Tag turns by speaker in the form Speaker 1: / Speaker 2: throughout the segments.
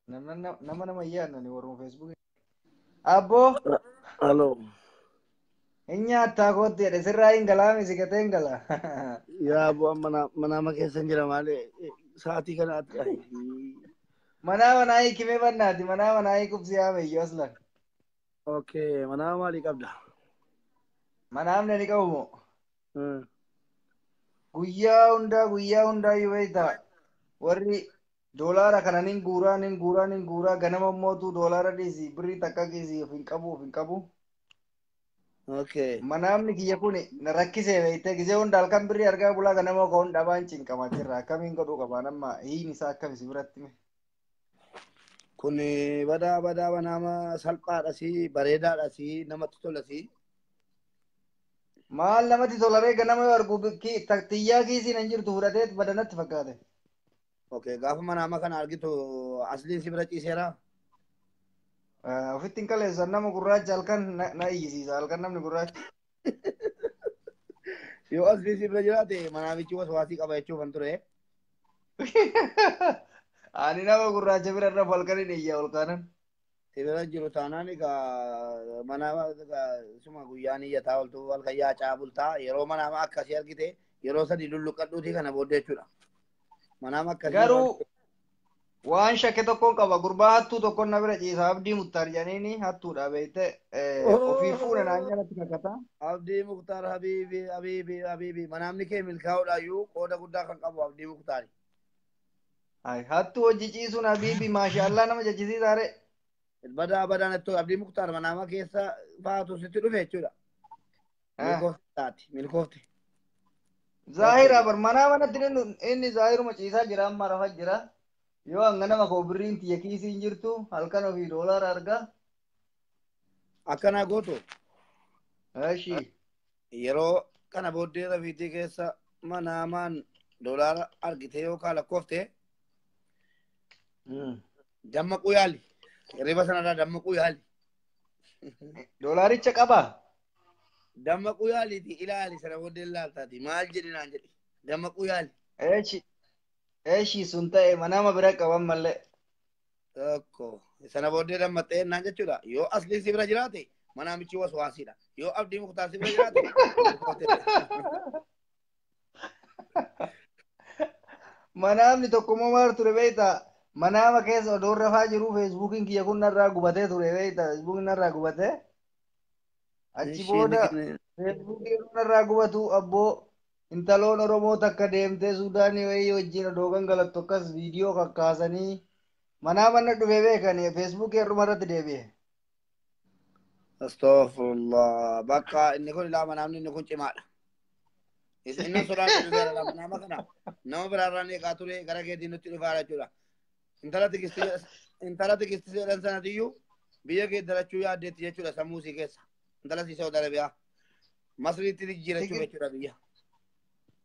Speaker 1: Nama nama yaadnan warruma Feesbuukii. Abboo.
Speaker 2: Halo.
Speaker 1: Hin nyaattaa kootti jedhe sirraa hin galaa si gatee hin gala.
Speaker 2: Yaa abboo manaama keessa hin jira malee sa'aatii kanaatti.
Speaker 1: Manaa manaa hiikimee bannaati manaa manaa hiikuuf si yaame iyyuu aslan.
Speaker 2: Okay, manaa maalii qabda?
Speaker 1: Manaamni ani qabu moo? Guyyaa hundaa guyyaa hundaa iyyuu beektaa warri doolaara kana nin guuraa nin guuraa nin guuraa ganama mootuu doolaara dhiisii birrii takka kiisii of hin qabu of hin qabu.
Speaker 2: Okay.
Speaker 1: Manaamni kiyya kun na rakkisee beektee gisee hunda halkan birrii argaa bulaa ganama koo hunda dhabaan cinqamaa jirra akkamiin godhuu qabaan amma hiin isaa akkam si biratti hime.
Speaker 2: Kun badaa badaa manaama salphaadhasi bareedaadhasi namatti tolasi.
Speaker 1: Maal namatti tolaree ganama yoo argu xiyyaa kiisiin hin jirtu fudhatee badanatti fakkaate.
Speaker 2: Okay, gaafa manaama kana argitu asliin si bira ciiseera.
Speaker 1: Ofitti hin kaleessan nama gurraacha halkan na iyyisiisa halkan namni gurraacha.
Speaker 2: Yoo asliin si bira jiraate manaamichi waswaasii qaba jechuufan ture.
Speaker 1: Ani nama gurraacha bira irra halkan hin iyya ol kaanan.
Speaker 2: Si bira jiru taanaan egaa manaama suma guyyaan iyyataa oltu halkan yaacaa bultaa yeroo manaama akkasii argite yeroo sadi lulluqqadhuutii kana booddee jechuudha. Manaama akkasii.
Speaker 1: Garuu waan shakke tokkoon qaba gurbaa hattuu tokkoon na bira ciisa Abdii Muktaar jedhaniini hattuudha beekte ofii fuudha naan jalatti kakata.
Speaker 2: Abdii Muktaar Habiibi Habiibi Habiibi manaamni kee milkaa'uudhaayyuu qooda guddaa kan qabu Abdii Muktaari.
Speaker 1: Hattuu hojii ciisuun Habiibi maashaallaa nama jechisiisaa ree.
Speaker 2: Badaa badaa natti Abdii Muktaar manaama keessa faatu sitti dhufe jechuudha. Milkoofte taati milkoofte.
Speaker 1: Zaahira bar manaama natti inni zaahiruma ciisaa jira amma rafa jira. Yoo hanga nama koo birriin tiyya kiisii hin jirtu halkan ofii doolaara argaa.
Speaker 2: Akkanaa gootu.
Speaker 1: Eshi.
Speaker 2: Yeroo kana booddee rafiitii keessa manaamaan doolaara argite yookaan lakkoofte. Dammaquu yaali. Hirriba sanarraa dammaquu yaali.
Speaker 1: Doolaaricha qabaa?
Speaker 2: Dammaquu yaaliiti ilaali sana booddee ilaaltaati. Maal jedhi naan jedhi. Dammaquu yaali.
Speaker 1: Eshi. Eshi sun ta'e manaama bira qaban malee.
Speaker 2: Tokko sana booddee dammaxxee naan jechuudha. Yoo asliin si bira jiraate manaamichi waswaasiidha. Yoo Abdii Muktaar si bira jiraate.
Speaker 1: Manaamni tokko immoo maal ture beektaa? Manaama keessa odoo rafaa jiru feesbuukiin kiyya kun narraa gubatee ture beektaa? Feesbuukiin narraa gubatee. Achi booda feesbuukiin narraa gubatu abboo intaloon Oromoo takka deemtee Suudaanii wayii wajjin odoo gangalattu akkas viidiyoo kakkaasanii manaama na dhufee beekanii feesbuukii har'uma irratti deebi'e.
Speaker 2: Astaghfirullah. Bakka inni kun ilaa manaamni inni kun cimaadha. Inni sodaatu dhufeera manaama kana nama biraarraan eegaa ture gara keetiin nutti dhufaa jechuudha. Intala tikisti jedhan sanatiyyuu biyya geeddarachuu yaaddeetti jechuudha sammuu isii keessa. Intala sii Saudi Arabiyaa Masriitti jijjiirachuu jechuudha biyya.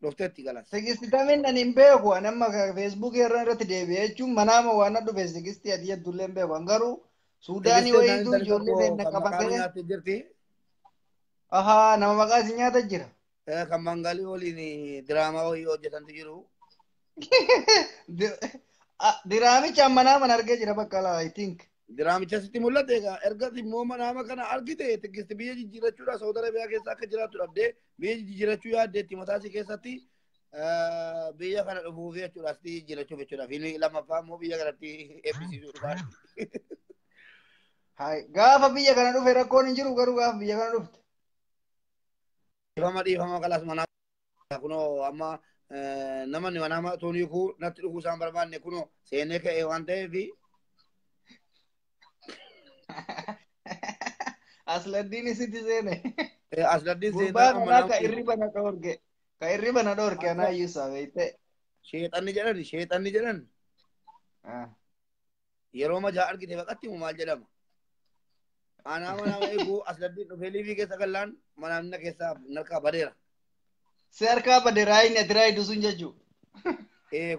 Speaker 2: Dhufteetti galas.
Speaker 1: Tikistitamin ani hin beeku ani amma feesbuukii irra irratti deebi'e jechuun manaama waan na dhufe tikistii ati jettullee hin beeku. Garuu Suudaanii wayiitu ijoollee seenna qabatee.
Speaker 2: Jirti.
Speaker 1: Ahaa nama maqaa isin nyaata jira.
Speaker 2: Kan Mangalii waliin diraamaa wayii hojjetantu jiru.
Speaker 1: Diraamicha manaaman argee jira bakka laa I think.
Speaker 2: Diraamicha sitti mul'ate egaa erga immoo manaama kana argite tikisti biyya jijjiirrachuudha Saudi Arabiyaa keessa akka jiraattu dhabdee biyya jijjiirrachuu yaaddeetti mataa isii keessatti biyya kana dhufuuf jechuudha asitti jijjiirrachuuf jechuudha. Fiilmii lammaffaa immoo biyya kanatti eebbisiisuu dhufaa.
Speaker 1: Gaafa biyya kana dhufe rakkoon hin jiru garuu gaafa biyya kana dhufte.
Speaker 2: Dhiifama dhiifama kalaas manaa kunoo amma namanni manaama toonii kuu natti dhufuu isaan barbaanne kunoo seenee ka'ee waan ta'eef.
Speaker 1: Asladdiin isitti seene.
Speaker 2: Asladdiin seenaa
Speaker 1: Gurbaan kanaa ka irriba na dhoorge. Ka irriba na dhoorge anaa iyyuu isaa beekte.
Speaker 2: Sheexanni jedhan sheexanni jedhan. Yeroo majaa argite baqatti maal jedhama? Anaa manaama eeguu asladdiin dhufee liivii keessa gallaan manaamna keessaa narkaa badeera.
Speaker 1: Si harkaa badeera inni ati raayidu sun jechuu.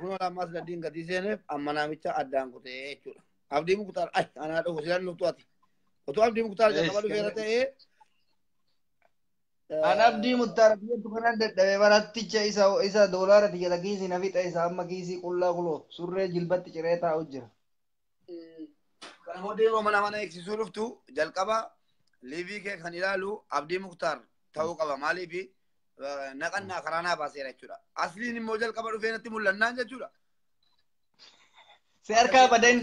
Speaker 2: Kunoo amma asladdiin gatii seeneef amma naamicha addaan kutee jechuudha. Abdii Muktaar ay anaa dhufu silaan dhuftu ati. Otoo Abdii Muktaar jalqaba dhufeera ta'ee.
Speaker 1: An Abdii Muktaar biyyattu kanaan dadhabee baratticha isa doolaara tiyya kiisii na fixa isa amma kiisii qullaa kuloo surree jilbatti ciree taa'u jira.
Speaker 2: Kana booddee yeroo mana mana eegsisuu dhuftu jalqaba liivii kee kan ilaalu Abdii Muktaar ta'uu qaba. Maaliif naqannaa karaa naa baaseera jechuudha. Asliin immoo jalqaba dhufee natti mul'annaan jechuudha.
Speaker 1: Si harkaa badeen.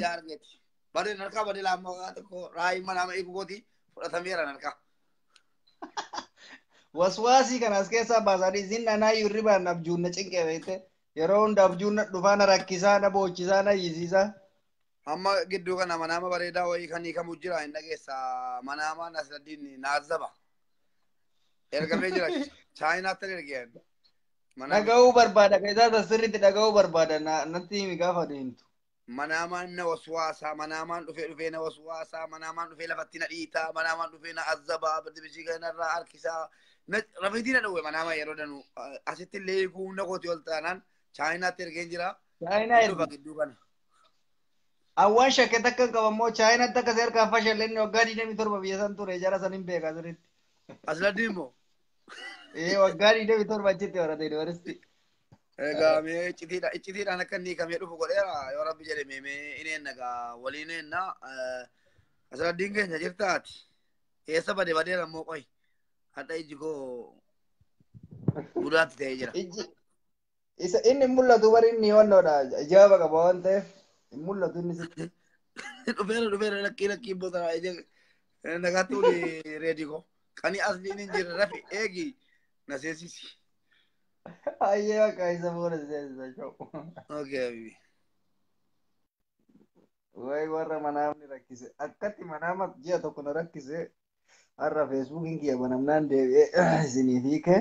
Speaker 2: Badeen harkaa badee laammoo tokko raayii mana eegu kooti fudhatameera harkaa.
Speaker 1: Waswaasii kana as keessaa baasanii isin anaayyuu hirribaan abjuun na cinqee beekte. Yeroo hunda abjuun na dhufaa na rakkisaa na boochisaa na iyyisiisaa.
Speaker 2: Amma gidduu kana manaama bareedaa wayii kan hiikamu jira hin dhageessa. Manaama Nasraddiin naazaba. Ergamee jira. Chaayinaatti ergeen.
Speaker 1: Dhaga'uu barbaada. Keessaa sirriitti dhaga'uu barbaada. Natti himi gaafa deemtu.
Speaker 2: Manaamaan na waswaasaa, manaamaan dhufee dhufee na waswaasaa, manaamaan dhufee lafatti na dhiitaa, manaamaan dhufee na azzabaa, birbishii kanarraa harkisaa. Rafiitii na dhowwe manaama yeroo danuu. Asitti illee hiikuu humna kooti ol taanaan Chaayinaatti ergeen jira.
Speaker 1: Chaayinaa
Speaker 2: erga. Gidduu kana.
Speaker 1: Awwaan shakke takka hin qabu ammoo Chaayinaatti akka seerkaan fashalleen waggaa 27 biyya san ture jara san hin beekaa sirriitti.
Speaker 2: Asladdiin immoo.
Speaker 1: Ee waggaa 27 achitti barate yuunivarsiitii.
Speaker 2: Egaa mee iccitiidhaan akka inni hiikamee dhufu godheera yoo rabbi jedhe mee inni eenna waliin eenna Asladdiin keenya jirtaati. Eessa bade badeera immoo qoy. Hadha iji koo budaatti ta'ee jira.
Speaker 1: Iji isa inni mul'atu bari inni wannoodha ijaaba qaba waan ta'eef. Mul'atu inni sitti.
Speaker 2: Dhufeera dhufeera lakkii lakkii booda nagaatti uli reedii koo. Qani asliin hin jirre rafi eegi na seensisi.
Speaker 1: Ayyee bakka isa booda seensisa shoo.
Speaker 2: Okay habibi.
Speaker 1: Wayi warra manaamni rakkise. Akkatti manaama ji'a tokko na rakkise. Har'a feesbuukiin kiyya banamnaan deebi'ee isiniif hiike.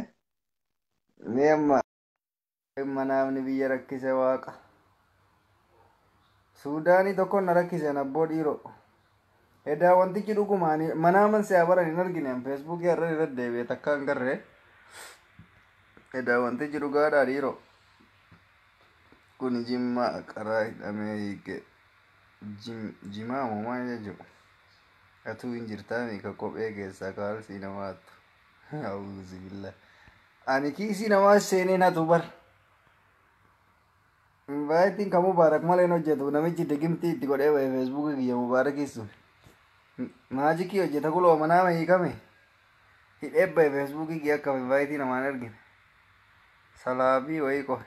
Speaker 1: Mee amma manaamni biyya rakkise waaqa. Suudaanii tokkoon na rakkisen abboo dhiiroo. Edaa wantichi dhugumaan manaaman si'a baran hin argine feesbuukii har'a irra deebi'e takka hin garree. Edaa wantichi dhugaadhaa dhiiroo. Kuni jimmaa qaraa hidhamee hiike. Jimaa moo maal jechuudha? Atuu hin jirtaa miika kophee keessaa kaalsii namaa hattu. Auzu billah. Ani kiisii namaa seeneen hatu bar. Invaayitiin kan Mubaarak malee hin hojjetu. Namichi digimtii itti godhee ba'e feesbuukii kiyya Mubaarakii sun. Maajikii hojjeta kuloo manaama hiikame. Hidhee ba'e feesbuukii kiyya akka invaayitii namaan argine. Salaabii wayii qofe.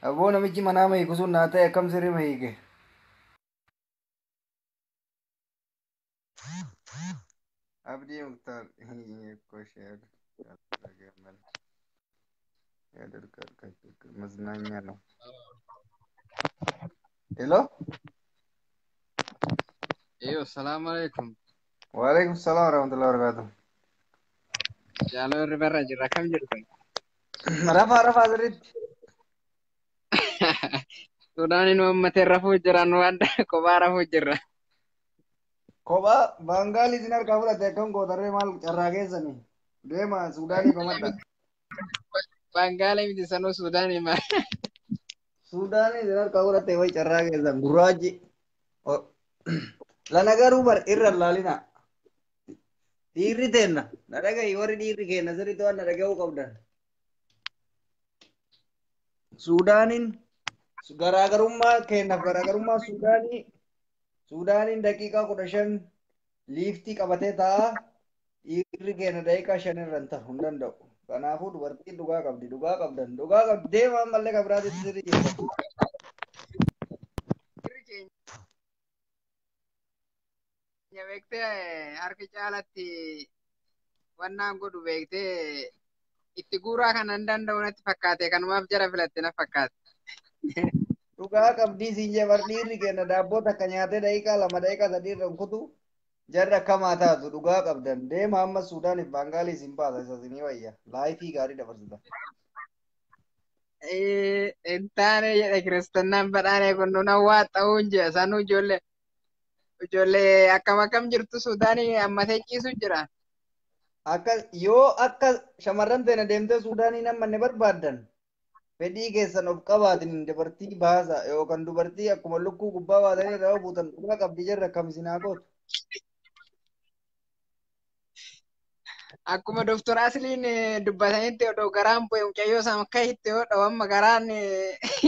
Speaker 1: Aboo namichi manaama hiiku sun naa ta'e akkam sirrii hiike. Abdii Muktaar share መዝናኛ ነው። ሄሎ
Speaker 3: Iyo, salaamu alaikum.
Speaker 1: ወአለይኩም ሰላም ወረህመቱላሂ ወበረካቱ።
Speaker 3: Jaalala ribarra jirra. Akkam jirtu?
Speaker 1: Rafaa rafaa sirriitti.
Speaker 3: Suudaan nu ammatee rafuu jira nu adda kophaa rafuu jirra.
Speaker 1: Kophaa Baangaalii isin harkaa fudhate akkam gootarree maal carraa keessanii? Deema Suudaanii komadha.
Speaker 3: Baangaalii miti sanuu Suudaanii maal?
Speaker 1: Suudaanii isin harkaa fudhate wayi carraa keessan gurraachi. Lana garuu bar irra laalina. Dhiirri teenna. Na dhagahi warri dhiirri keenna sirriitti waan na dhaga'uu qabdan. Suudaaniin garaagarummaa keennaaf garaagarummaa Suudaanii Suudaaniin daqiiqaa 15 liiftii qabatee taa'a. Dhiirri keenya daqiiqaa 5 irra hin ta'u hin danda'u. Kanaafuu dubartiin dhugaa qabdi. Dhugaa qabdan. Dhugaa qabdi. Deema ammallee kan biraatitti sirrii jirta.
Speaker 3: Dhiirri keenya beektee harki caalatti wannaan godhu beektee itti guuraa kana hin danda'u natti fakkaate kanumaaf jara filatte na fakkaate.
Speaker 1: Dhugaa qabdii siin jee bar dhiirri keenya daabboo takka nyaatee daqiiqaa 2 daqiiqaa 3 irra hin kutu. Jarri akkamaa taatu dhugaa qabdan. Deema amma Suudaaniif Baangaalii isin baasa isa isinii wayya. Laayifii gaarii dabarsita.
Speaker 3: Hin taane jedhe kiristannaan badhaane kun nuna waa ta'uun jee sanuu ijoollee ijoollee akkam akkam jirtu Suudaanii ammatee ciisu jira.
Speaker 1: Akka yoo akka shamarran teena deemtee Suudaanii nammanne barbaaddan fedhii keessan of qabaatin dubartii baasa yookaan dubartii akkuma lukkuu gubbaa baatanii irraa buutan dhugaa qabdi jarri akkam isin haa gootu.
Speaker 3: Akkuma Dooktor Asliin dubbatanitti odoo garaan bu'e mucayyoo isaan akka hitte yoo dhawamma garaan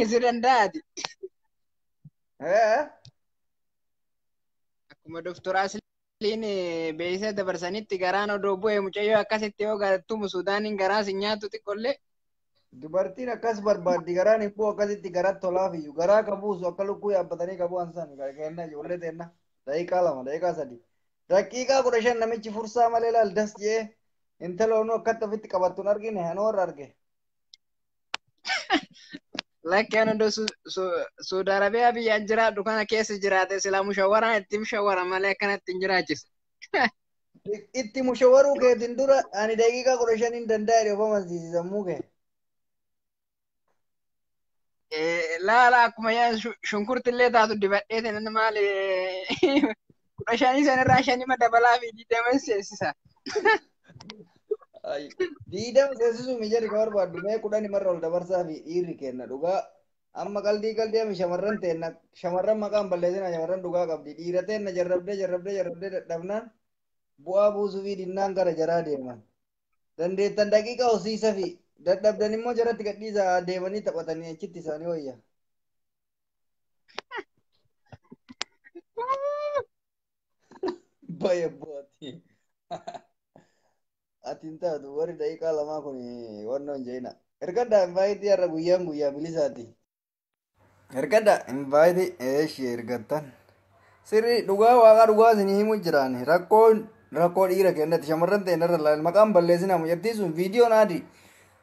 Speaker 3: si danda'aati. Akkuma Dooktor Asliin beeksisa dabarsanitti garaan odoo bu'e mucayyoo akkasitti yoo tumu Suudaaniin garaa si nyaatu xiqqollee.
Speaker 1: Dubartiin akkas barbaaddi garaan hin bu'u akkasitti garaa tolaaf iyyuu garaa qabuusu akka lukkuu yaabbatanii qabu ansan kenna ijoollee teenna daqiiqaa 2 daqiiqaa 3 daqiiqaa 15 namichi fursaa malee laal das jee intala onuu akkatti ofitti qabattu hin argine anoo warra arge.
Speaker 3: Lakki ani odoo Suudi Arabiyaa biyyaan jiraadhu kana keessa jiraate silaa mushawaraan itti mushawara malee akkanatti hin jiraachise.
Speaker 1: Itti mushawaruu keetiin dura ani daqiiqaa 15 hin danda'e of amansiisi sammuu kee.
Speaker 3: Laala akkuma shunkurtillee taatu dibadhee sanan maali 15 sanarraa 5 dabalaa fi 20 seensisa.
Speaker 1: 20 seensisuu mijari ka barbaaddu mee 10 marra ol dabarsaa fi dhiirri kenna dhugaa amma qaldii qaldii ami shamarran teenna shamarran maqaan balleessina shamarran dhugaa qabdi dhiira teenna jarrabdee jarrabdee jarrabdee dadhabnaan bu'aa buusuu fi dinnaan gara jaraa deeman dandeettan daqiiqa hosiisa fi dadhabdan immoo jaratti gadhiisaa deemanii taphatanii achitti isaanii wayya. Baay'ee bu'aati. Ati hin taatu warri daqiiqaa 2 kun wannoo hin jeena. Ergaddaa invaayitii har'a guyyaan guyyaa bilisaati. Ergaddaa invaayitii eeshi ergattan. Sirri dhugaa waaqaa dhugaa isinii himu jiraan rakkoon rakkoo dhiira kennatti shamarran ta'e irra laal maqaan balleessinaa mucattii sun viidiyoon adii.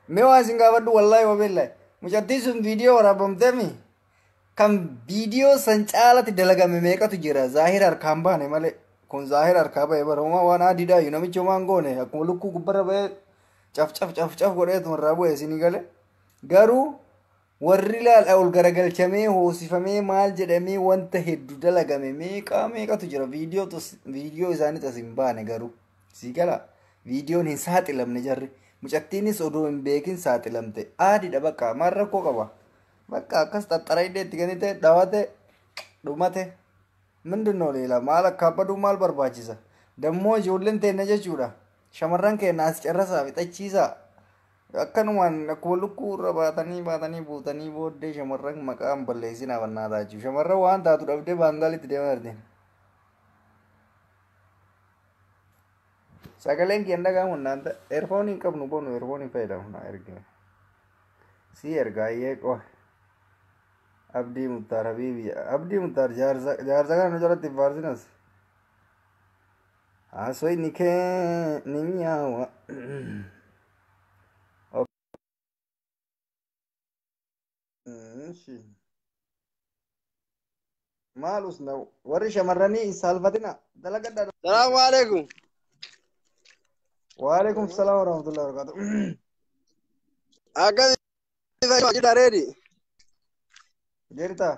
Speaker 1: Mee waan isin gaafadhu wallaahi wabillahi mucattii sun viidiyoo waraabamteemi kan viidiyoo san caalatti dalagame meeqatu jira zaahira harkaan baane malee kun zaahira harkaa ba'e bara homaa waan adiidhaayu namichi homaan goone akkuma lukkuu gubbarra ba'ee caf caf caf caf godheetuma irraa bu'e isinii gale garuu warri laal ol garagalchamee hoosifamee maal jedhamee wanta hedduu dalagame meeqaa meeqatu jira viidiyoo isaaniis as hin baane garuu sii gala viidiyoon hin saaxilamne jarri. Mucattiinis odoo hin beekin saaxilamte aadiidha bakka maal rakkoo qaba bakka akkas xaxxara illee itti kennite dhawate dhumate mindinoo leela maal akka abbaduu maal barbaachisa dammoo ijoolleen teenna jechuudha shamarran keenya as carrasaa fixachiisaa akkanumaan akkuma lukkuu irra baatanii baatanii buutanii booddee shamarran maqaan balleessinaa bannaa taachuu shamarran waan taatu dhabdee baangaalitti deemaa jirti. Sagaleen kiyyan dhaga'amu naanta eerfoonii hin qabnu boonu eerfoonii fayyadamu na ergine. Si ergaa iyyee qofa. Abdii Muktaar Habiibi Abdii Muktaar jaarsa jaarsa kana nu jalatti hin faarsinas. Haasoyni kee ni mi'aawa. Maal usna warri shamarranii hin saalfatina dalagadhaa.
Speaker 4: Salaamu alaikum.
Speaker 1: Waalaikum salaam warahmatullahi wabarakatuh.
Speaker 4: Akkami jirta reedi?
Speaker 1: Jirta.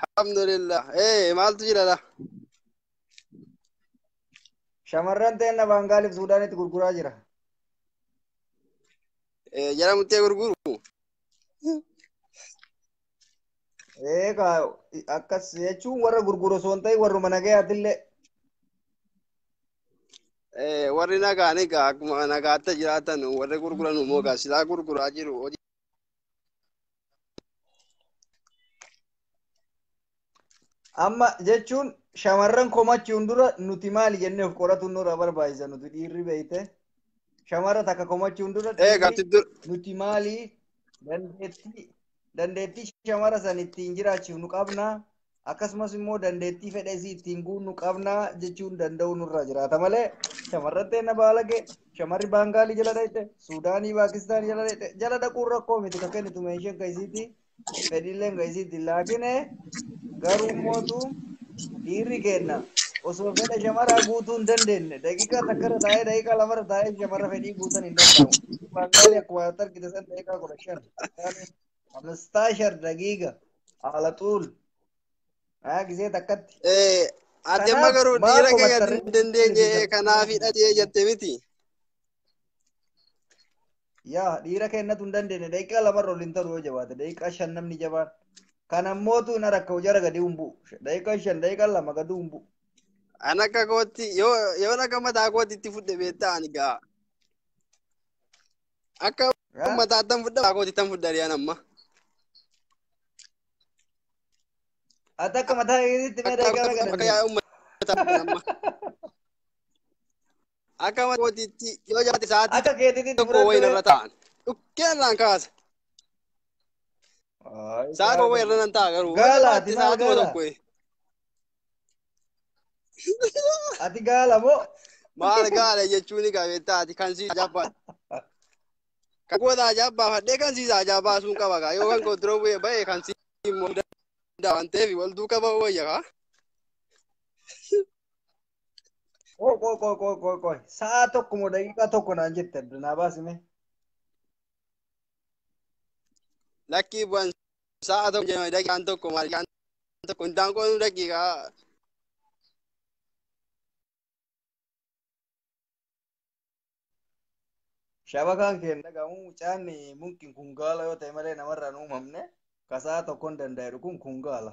Speaker 4: Alhamdulillah. Maaltu jira la?
Speaker 1: Shamarran teenna Baangaaliif Suudaanitti gurguraa jira.
Speaker 4: Jara muttee gurguru.
Speaker 1: Egaa akkas jechuun warra gurguru osoo hin ta'in warruma nagayaatillee.
Speaker 4: Warri nagaan egaa akkuma nagaatti jiraatan warri gurguran immoo egaa silaa gurguraa jiru.
Speaker 1: Amma jechuun shamarran komachuun dura nuti maali jennee of qoratuun nurra barbaachisa nuti dhiirri beeyte. Shamarra takka komachuun dura dhiirri nuti maali dandeettii shamara san ittiin jiraachifnu qabna. Akkasumas immoo dandeettii fedha isii ittiin guunnu qabna jechuun danda'u nurra jiraata malee shamarran teenna baalage shamarri Baangaalii jala dhaqxe Suudaanii Paakistaanii jala dhaqxe jala dhaquun rakkoo miti ka kennitu meeshaan ka isiiti fedhiilleen ka isiiti laakine garuu mootu dhiirri kenna osoo fedha shamaraa guutuu hin dandeenye daqiiqaa takkarra taa'ee daqiiqaa lamarra taa'ee shamarra fedhii guutan hin danda'amu. Baangaalii akkuma argite san daqiiqaa 15 15 daqiiqa haala xuul. Gisee takkatti.
Speaker 4: Ati amma garuu dhiira keenya hin dandeenye kanaaf hidhatee jette miti.
Speaker 1: Yaa dhiira kennatu hin dandeenye daqiiqaa lamarra ol hin taru yoo jabaate daqiiqaa 5 namni jabaan. Kan ammootu hin rakkoo jara gadi hin bu'u. Daqiiqaa 5 daqiiqaa 2 gadi hin bu'u.
Speaker 4: An akka kootti yoo akka mataa kootitti fudhe beektaa ani gaa. Akka mataattan fudhe mataa kootittan fudhe riyaan amma.
Speaker 1: Ati akka mataa keetitti mee daqiiqaa meeqa
Speaker 4: Akka
Speaker 1: dandeessa?
Speaker 4: yaa'u mataa amma. Akka mataa kootitti yoo jabaate sa'aatii
Speaker 1: Akka keetitti
Speaker 4: tokko
Speaker 1: fudhadhu
Speaker 4: wayin
Speaker 1: mee?
Speaker 4: irra taa'an. Dhukkee irraan kaasa.
Speaker 1: Ay,
Speaker 4: Sa'aatii tokko wayin irra nan taa'a garuu. Yoo
Speaker 1: Gaala
Speaker 4: jabaate
Speaker 1: ati maal
Speaker 4: sa'aatii
Speaker 1: gaala?
Speaker 4: tokko.
Speaker 1: Ati gaala moo?
Speaker 4: Maal gaala jechuun egaa beektaa ati kan siis ajaa'ibaa. Kan goota ajaa'ibaa fadhee kan siis ajaa'ibaa sun qaba gaa yoo kan koo dura bu'ee ba'e kan siis immoo danda'a waan ta'eef wal duukaa ba'uu wayya gaa.
Speaker 1: Qoy qoy qoy qoy qoy qoy. Sa'a tokko moo daqiiqaa tokko naan jette addunaa baasime.
Speaker 4: Lakkii bu'an sa'a tokko jedhama daqiiqaan tokko maal daqiiqaan tokko hin daanqoon daqiiqaa.
Speaker 1: Shabakaan keenya gamu mucaan mumkin kun gaala yoo ta'e malee namarraa hin uumamne ka sa'a tokkoon danda'e kun kun gaala.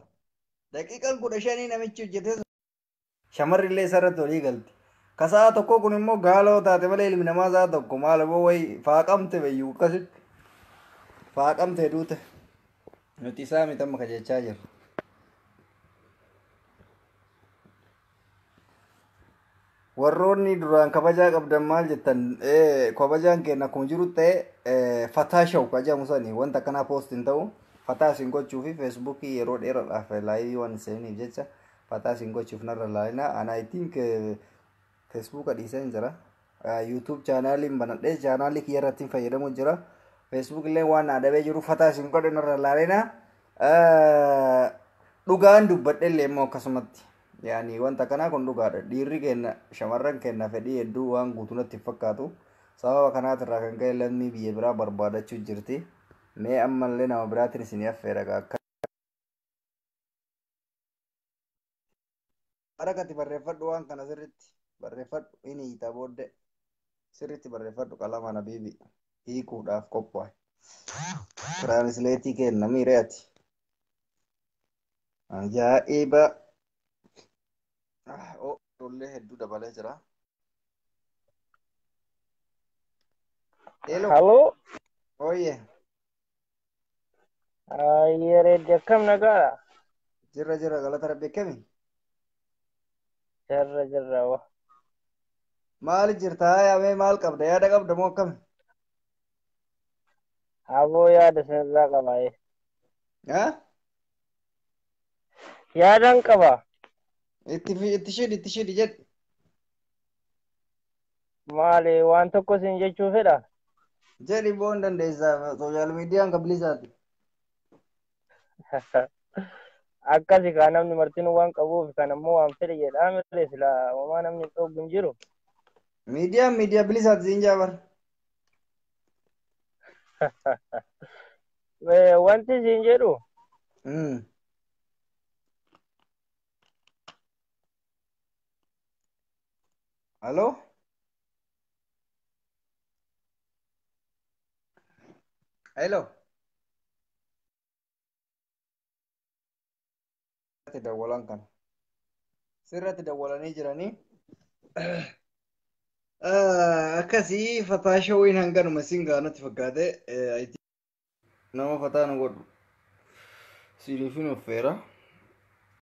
Speaker 1: Daqiiqaan 15 namichi hojjetee shamarri illee isarratti walii galti. Ka sa'a tokko kun immoo gaala yoo taate malee ilmi namaa sa'a tokko maal immoo wayi faaqamte bayyuu akkasitti faaqamte duute. Nuti isaa miti amma ka jechaa jirru. Warroonni duraan kabajaa qabdan maal jettan kabajaan keenya akkuma jiru ta'e fataa shaw ka jedhamu sani wanta akkanaa poost hin ta'u fataa isin gochuu fi feesbuukii yeroo dheeraadhaaf laayivii waan seeniif jecha fataa isin gochuuf narra laalina. Ana I think feesbuuka dhiiseen jira. YouTube chaanaaliin banadhee chaanaalii kiyya irratti hin fayyadamu jira. Facebook illee waan adabee jiru fataa isin godhe narra laalina. Dhugaan dubbadhe illee immoo akkasumatti. Yaani wanta kanaa kun dhugaadha. Dhiirri keenya shamarran keenya fedhii hedduu waan guutuu natti hin fakkaatu. Sababa kanaatirraa kan ka'e lammii biyya biraa barbaadachuu jirti. Mee ammallee nama biraatiin isin affeera akka. Barakati barreeffadhu waan kana sirriitti barreeffadhu inni hiita booddee sirriitti barreeffadhu qalama nabiibi hiikuudhaaf qophaa'e. Tiraansileetii kenna miiree ati. Ajaa'iba! Ijoollee hedduu dabalee jira. Hello.
Speaker 5: Halo,
Speaker 1: Ooyye.
Speaker 5: ayyere akkam nagaadha?
Speaker 1: Jirra jirra galata rabbi akkami?
Speaker 5: Jirra jirra wa.
Speaker 1: Maali jirta yaamee maal qabda yaada qabda moo akkami?
Speaker 5: Aboo yaada sinirraa qaba.
Speaker 1: Haa?
Speaker 5: Yaadan qaba.
Speaker 1: Itti shidi itti shidi jedhi.
Speaker 5: Maali waan tokko sin jechuu fedha?
Speaker 1: Jedhi boo hin dandeessaa sooshaal miidiyaan kan bilisaati.
Speaker 5: Akkasi kaa namni martinuu waan qabuuf kan ammoo waan fedhe jedhaa malee silaa homaa namni dhoobu hin jiru.
Speaker 1: Miidiyaan miidiyaa bilisaati siin jaabar.
Speaker 5: Wanti siin jedhu
Speaker 1: Halo? Hello? Dawwalan kana. Sirratti dawwalanii jiranii. Akkasii fataa showwiin hanganuma siin gaanatti fakkaate nama fataa nu godhu siiniifin affeera.